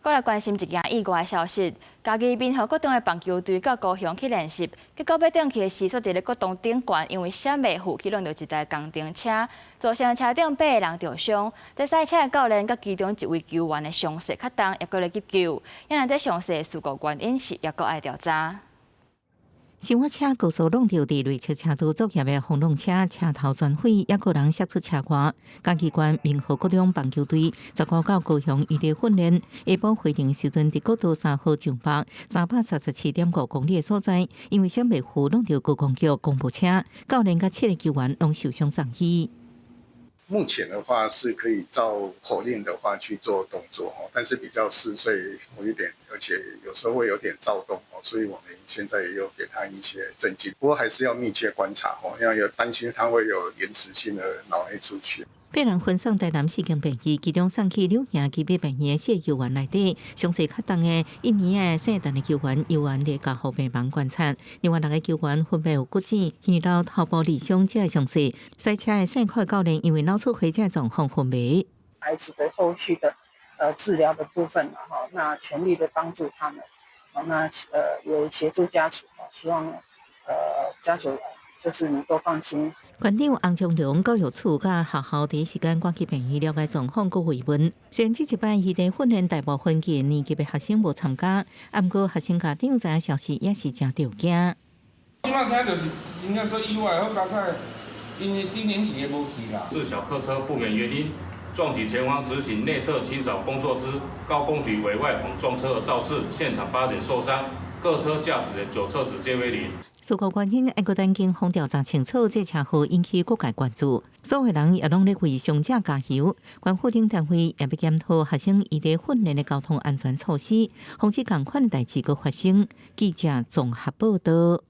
閣來關心一件意外消息，嘉義民和國中的棒球隊到高雄去練習，結果欲轉去的時，煞佇咧國道頂懸，因為閃袂赴去挵著一台工程車，造成車頂八个人著傷。這賽車的教練佮其中一位球員的傷勢較重，猶閣咧急救。猶若這詳細事故原因是猶閣愛調查。小貨車高速挵著佇內側車道作業的風浪車，車頭全毀，抑閣人摔出車外。嘉義縣民和國中棒球隊15到高雄異地訓練，下晡回程時陣，佇國道3號上北337.5公里的所在，因為閃袂赴挵著高工局公務車，教練佮七个球員攏受傷送醫。目前的話是可以照口令的話去做動作，但是比較嗜睡一點，而且有時候會有點躁動，所以我們現在也有給他一些鎮靜，不過還是要密切觀察，因為有擔心他會有延遲性的腦內出血。八人分送台南四間病院，其中送去柳營基北病院的四個球員內底，傷勢較重的一年的姓陳的球員猶原佇加護病房觀察，另外六个球員分別有骨折、耳瘻、頭部裂傷這个傷勢。賽車的姓柯教練因為腦出血這个狀況昏迷。孩子的後續的治療的部分哈，那全力的幫助他們，那也協助家屬，希望家屬就是能夠放心。縣長洪松龍、教育處佮學校第一時間趕去病院了解狀況，閣慰問。雖然這一擺異地訓練大部分低年級的學生無參加，毋過學生家長知影消息也是誠著驚。這擺聽就是真正做意外，好佳哉，因為低年級的無去啦。是小客車不明原因撞擊前方執行內側清掃工作之高工局委外往撞車而肇事，現場八人受傷，各車駕駛人酒測值皆為零。事故原因猶閣等警方調查清楚，這車禍引起各界關注，所有人也攏咧為傷者加油。縣府等單位也欲檢討學生異地訓練的交通安全措施，防止仝款的代誌閣發生。記者綜合報導。